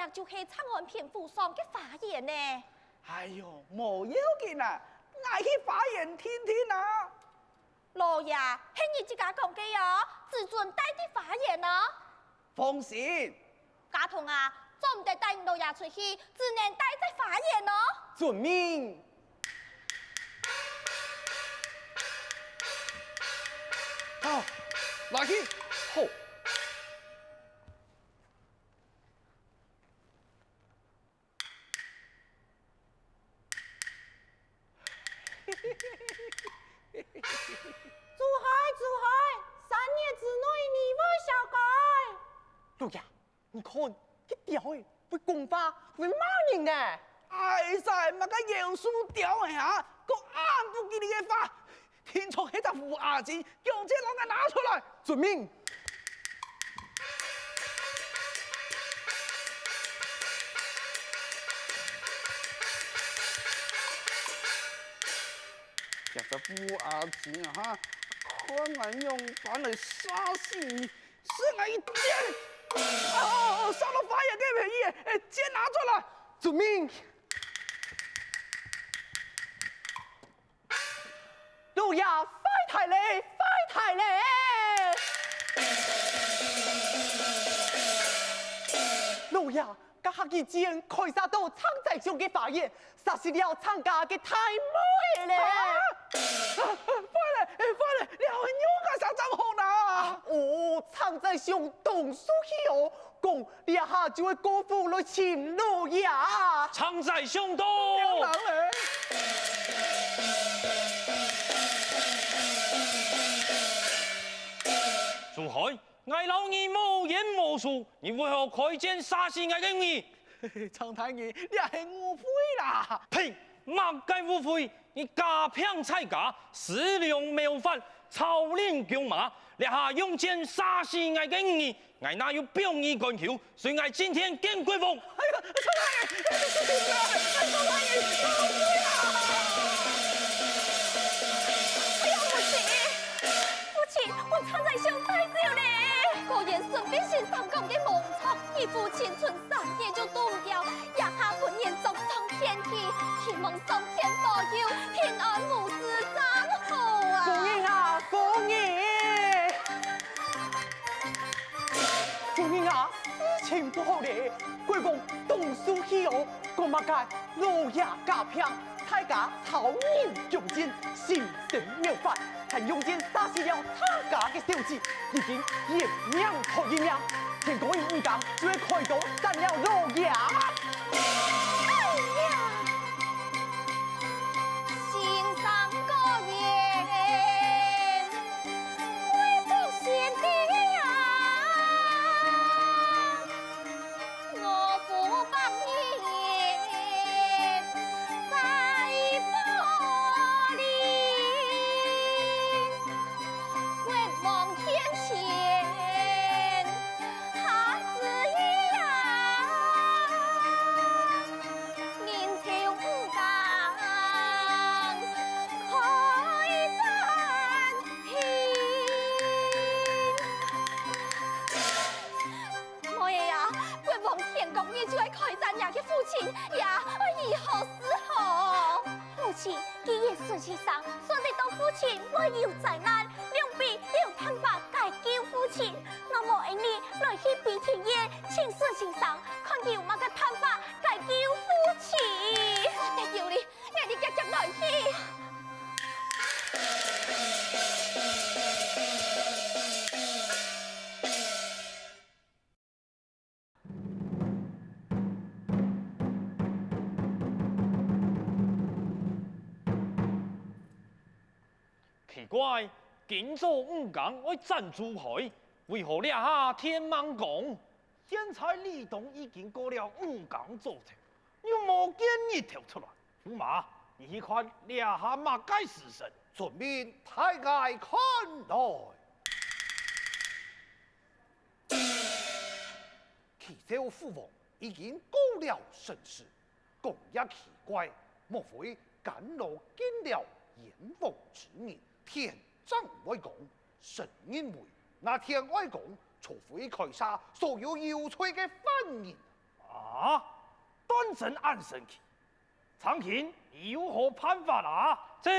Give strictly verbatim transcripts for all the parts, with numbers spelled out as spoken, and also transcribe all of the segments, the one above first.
這就係長安平府上个花園呢。哎喲，無要緊啊，𠊎去花園聽聽啊。老爺，係你自家講个哦，只准戴在花園哦。放心。家童啊，做毋得帶你老爺出去，只能戴在花園哦。遵命。好，來去。好。 珠海，珠海，三日之內你會銷解。老爺，你看，該鳥仔會講話，會罵人呢。哎呀，麼个妖獸鳥仔啊，講恁不吉利个話！ 定著係隻烏鴉精，強健摎𠊎拿出來！遵命。這隻烏鴉精啊哈，看𠊎仰般來殺死你！使𠊎一箭！啊，射到花園个便宜，哎，箭拿出來！遵命。 老爺，壞忒咧，壞忒咧！老爺，該下佢箭開射到長宰相个花園，殺死了長家个大妹仔咧！啊！啊，壞咧，哎，壞咧，這下仰般正好呢？哦，長宰相動手去哦，講 這下就愛過府來尋老爺。長宰相到！珠海，𠊎摎你無冤無仇，你為何開箭射死𠊎个女？長大人，這係誤會啦！呸！麼个誤會？ 你家貧在家，食糧糜飯，草嶺弓馬，這下用箭射死𠊎个女，𠊎哪有表義幹求，隨𠊎今天見國王。哎呀，少大人，少大人，少大人，放開啊！哎呀，母親，父親分長宰相帶走咧！果然孫臏先生講个無錯，你父親存三日就凍掉， 這下分人捉上天去，希望上天保佑，平安無事正好啊！夫人啊，夫人！夫人啊，事情不好咧！國王動手去哦，講麼个老爺家貧，在家草嶺弓箭， 牲糜糜飯，還用箭射死了長家个小姐，已經一命拖一命，天光日五更就會開刀斬了老爺。哎呀，先生果然，貴國先帝啊！ 我父百年在火裡，國王天譴下旨意啊！人就毋敢開戰。 妹仔啊，國王天光日就愛開戰，若个父親也愛如何是好？母親，既然孫先生算得到父親會有災難，想必有辦法解救父親。那麼，𫣆俚來去比天宴，請孫先生看佢有麼个辦法解救父親。說得有理， 𠊎兜遽遽來去。奇怪，今早五更愛斬珠海，為何這下天吂光？現在里東已經過了五更早頭， 又無見日頭出來。駙馬，你去看這下麼个時辰？遵命，大人看來。啟奏父王，已經過了申時，講也奇怪，莫非干擾見了閻王之日，天正會光？臣認為，若天會光，除非開射所有有罪个犯人。啊，當真恁神奇！長卿，你有何辦法啊？這，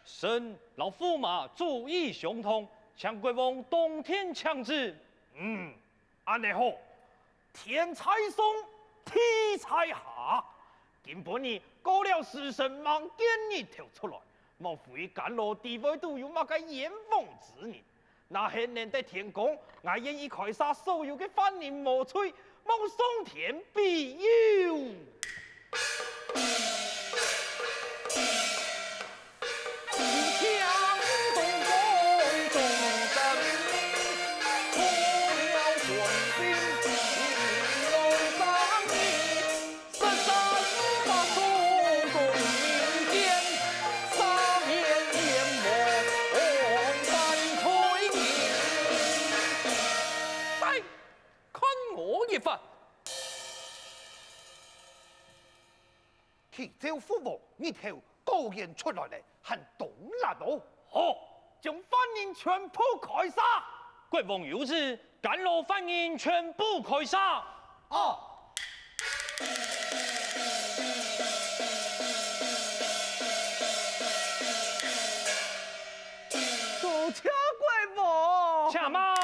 臣摎駙馬主意相同，請國王當天請旨。嗯，恁呢好，天在上，地在下。今晡日過了時辰，吂見日頭出來，莫非奸佬底背肚有麼个冤枉之人？ 若係能得天光，𠊎願意開殺所有个犯人無罪，望上天庇佑。來，看我一番！啟奏父王，日頭果然出來了，還當辣哦！好，將犯人全部開殺！國王有旨， 奸佬犯人全部開殺！哦！多謝國王！且慢！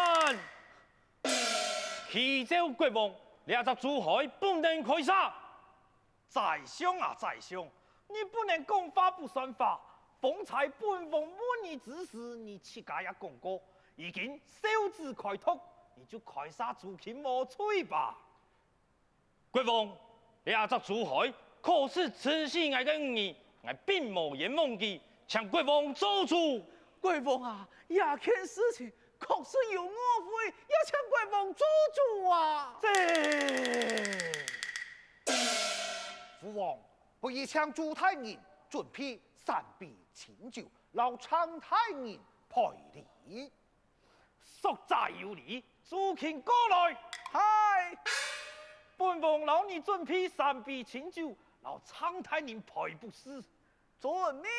啟奏國王，這隻豬崁不能開殺！ 宰相啊，宰相，你不能講話不算話。方才本王問你之時，你自家也講過，已經受旨開拓，你就開殺豬禽無罪吧？國王，這隻豬崁可使刺死𠊎个女兒，𠊎並無冤枉佢，請國王做主。國王啊，這件事情 確實有誤會，也請國王做主啊！這，父王，不如請諸大人準備三杯清酒，摎程大人賠禮。說者有理，諸卿過來。嗨！本王摎你準備三杯清酒，摎程大人賠不是。 遵命。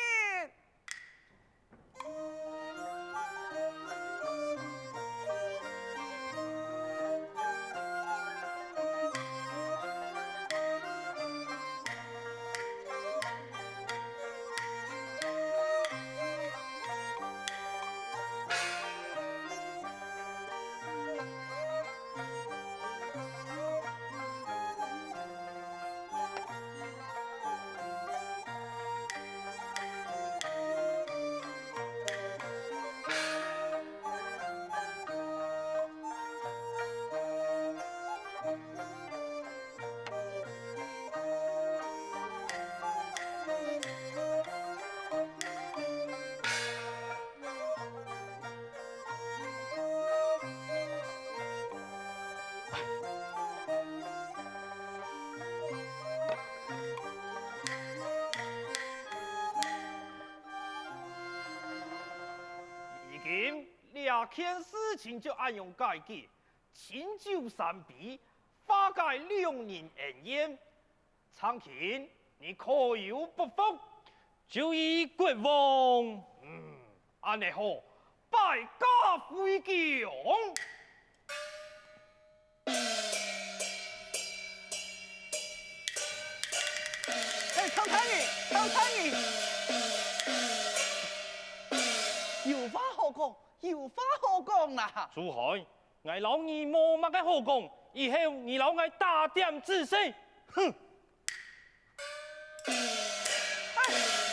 如今這件事情就恁樣解決，清酒三杯，化解兩人恩怨。 程卿，你可有不服？就依國王。嗯，恁呢好，擺駕回宮。哎，程大人，程大人，有話好講，有話好講啦！朱海， 𠊎摎你無麼个好講，以後你摎𠊎打點仔細。哼！哎，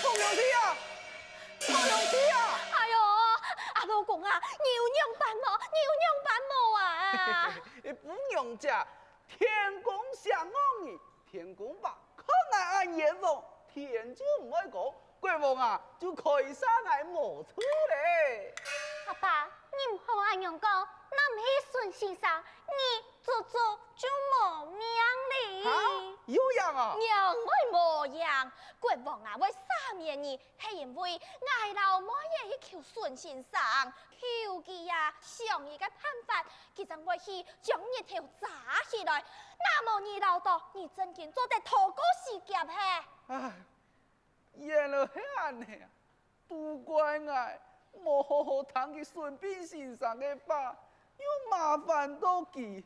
紅娘弟啊！紅娘弟啊！哎喲，阿老公啊，你有仰般無？你有仰般無啊？哎，姑娘姐，天公想我你，天公伯看𠊎恁冤枉，天就毋會講， 國王啊，就開殺𠊎無罪咧。阿爸，你毋好恁樣講，若毋係孫先生，你足足就無命哩。哈？有影啊？仰會無影？國王啊，會赦免你，係因為𠊎摎妹仔去求孫先生，求佢啊，想一個辦法，佢正會去將日頭遮起來。若無你恅著，你正經做得逃過死劫嘿。唉， 原來係恁呢啊！都怪𠊎無好好聽佢孫臏先生个話，又麻煩到佢。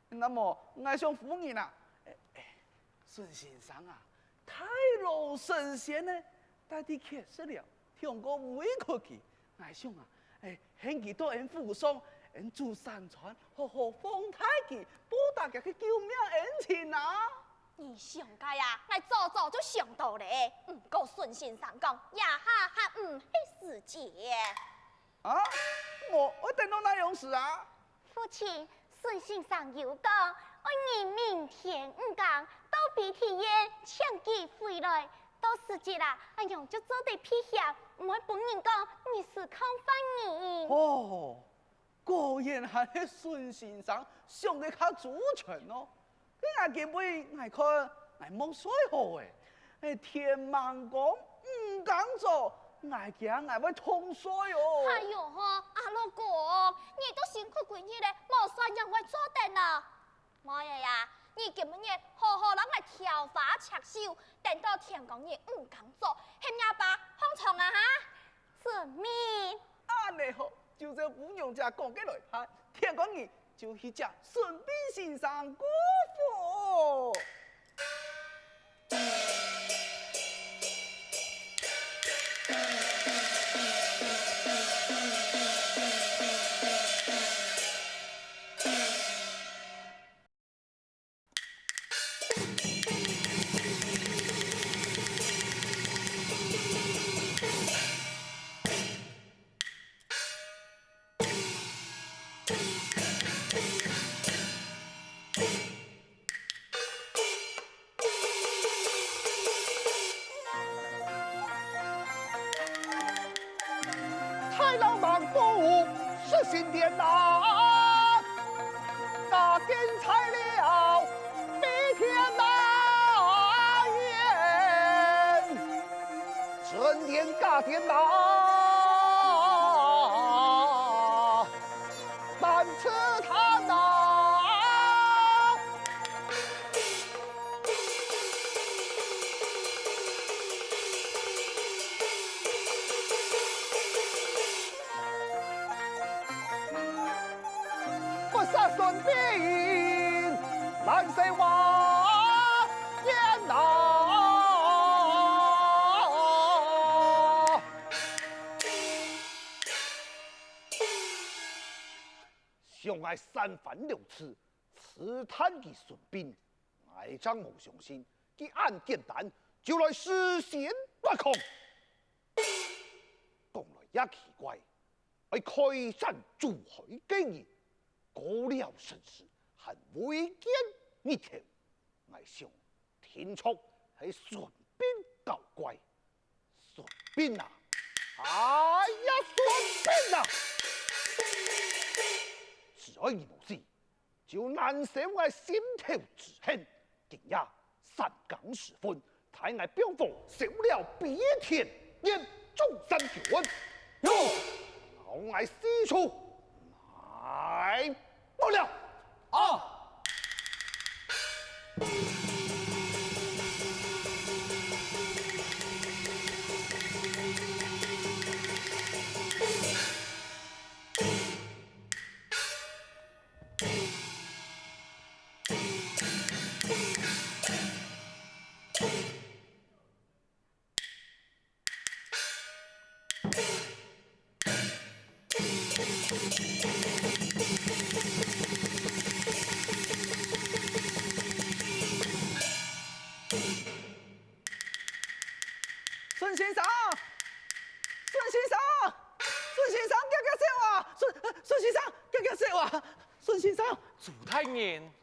那麼，𠊎想，夫人啊，欸，欸，孫先生啊，大老神仙呢，到底欠食了，聽講委屈佢。𠊎想啊，欸，喊佢到𠊎府上，𠊎煮三餐，好好款待佢，報答佢个救命恩情啊！你想个啊，𠊎早早就想到了，毋過孫先生講，這下還毋係時節。 啊？無，愛等到哪央時啊？父親，孫先生有講，愛你明天五更到B廳請佢回來，到時節啊，恁樣就做得避嫌，毋會分人講你係崁飯人。哦，果然還係孫先生想个較周全哦。 該𠊎今晡日𠊎看𠊎莫睡好欸，欸，天吂光五更早，𠊎驚𠊎會痛睡哦。哎喲吼，阿老公，你都辛苦幾日了，無睡仰會做得啊？妹仔啊，你今晡日好好摎𠊎挑花插繡，等到天光日五更早，喊若爸䟘床啊哈！遵命。恁呢好，就照姑娘姐講个來辦，天光日 就去接孫臏先生過府。太郎忙不食新田呐，家丁菜了比天呐。 春天家庭呐，难吃它呐。不杀孙膑，难生华。 天哪！想𠊎三番六次試探佢孫膑，𠊎正無相信佢恁簡單就來實心八壙。講來也奇怪，愛開山祖海个人，過了辰時還未見日頭。 𠊎想，定著係孫膑搞怪。孫膑啊！哎呀，孫膑啊！只愛你無死，就難消𠊎心頭之恨。今夜三更時分，帶𠊎放火燒了比天殿眾山軍。喲！摎𠊎四處埋伏了。 啊！孙先生，孙先生，孙先生，遽遽走啊！孙，孙先生，遽遽走啊！孙先生，朱大人，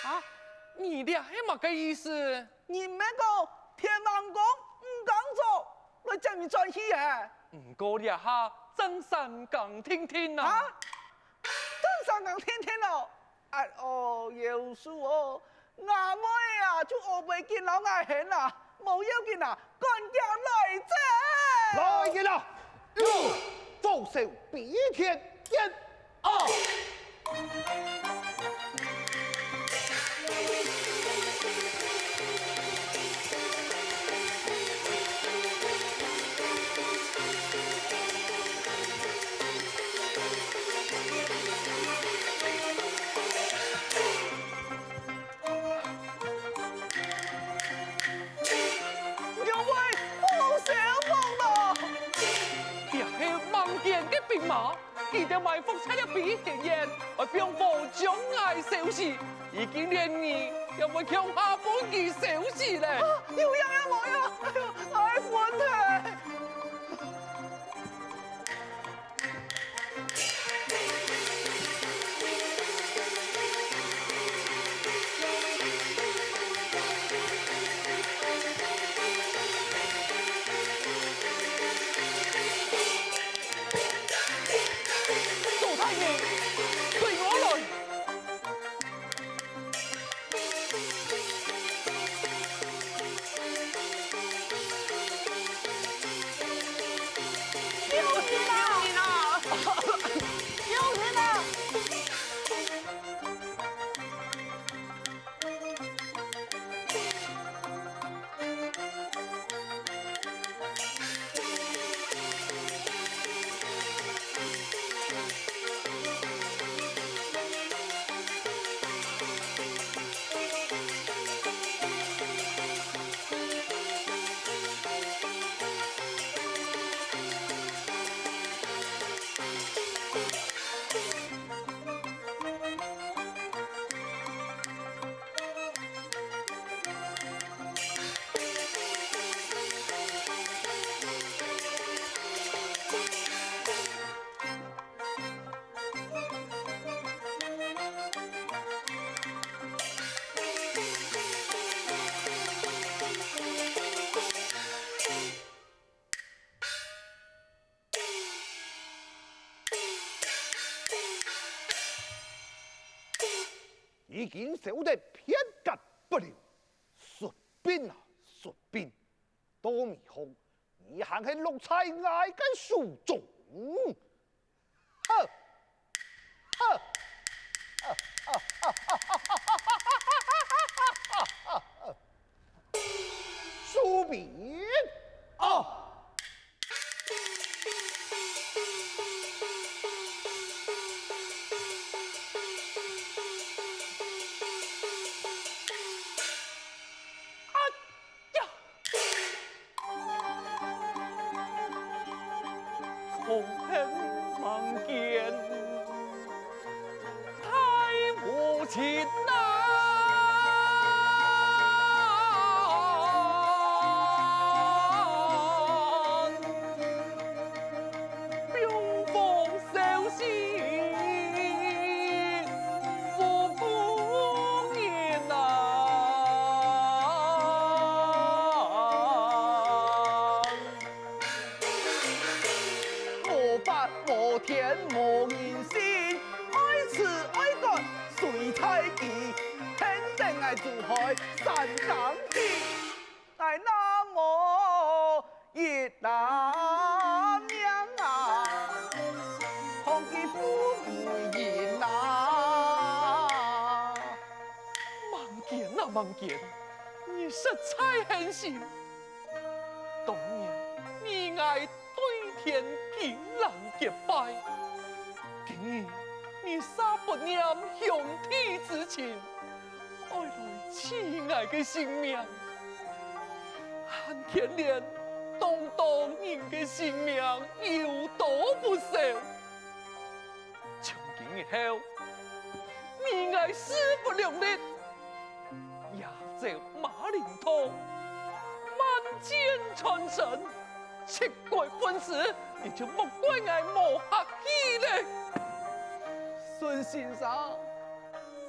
啊，你這係麼个意思？人毋係講天吂光五更早來接你轉去欸？毋過這下正三更定定啊！啊，正三更定定哦！哎哦，有數哦！吾妹啊，就烏白緊摎𠊎喊啊，無要緊啊，趕緊來哉！來人啊！有，火燒比天殿！ 啊！飛行員，愛放火將𠊎燒死，佢竟然你也會共下分佢燒死咧！啊，有影也無影，哎喲，𠊎昏忒！左大人，隨我來！ 救命啊！救命啊！已經燒得片甲不留，順便啊，順便，到尾後，你還係落在𠊎个手中。 哈！哈！哈！哈！哈！哈！哈！哈！哈！哈！哈！收兵！啊！啊！ 呀！可恨盲肩，太無情啊！ 放火燒死無辜人啊！無法無天無人性，愛自愛管誰在佢，偏得𠊎煮開三更天。 𠊎那無一那命啊，況佢富貴人啊！盲肩啊，盲肩，你實在狠心！當年你𠊎對天敬禮結拜，今日你煞不念兄弟之情， 愛來取𠊎个性命，還牽連當多人个性命有多不少。從今以後，你𠊎勢不兩立，夜走馬陵道，萬箭穿身， 七國分屍，你就莫怪𠊎無客氣咧。孫先生，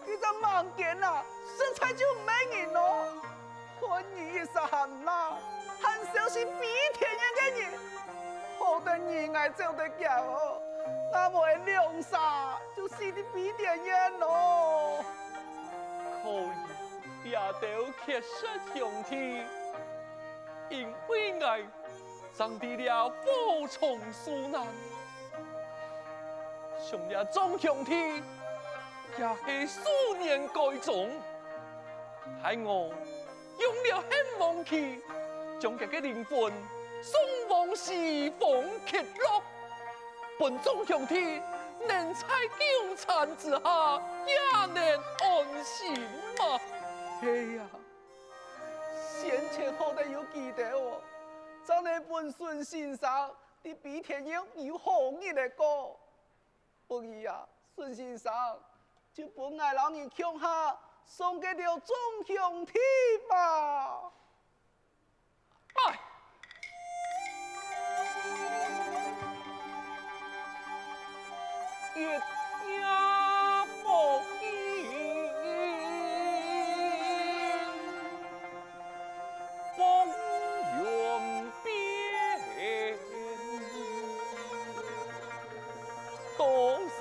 你這盲肩啊，實在就毋係人哦！看你一儕喊罵，還相信比天然个人，好得你𠊎走得遽哦，若無兩儕就死在比天然咯。可以，這兜結舌兄弟，因為𠊎 正在這火場受難。想這眾兄弟也係數年該中，待我用了獻王旗，將佢个靈魂送往西方極樂，分眾兄弟能在糾纏之下也能安心啊！係啊！ 先前好得有佢兜哦，正能分孫先生在比天然有好日仔過。不過啊，孫先生，就分𠊎摎你共下送給了眾兄弟吧。哎！月夜不見风云边，多少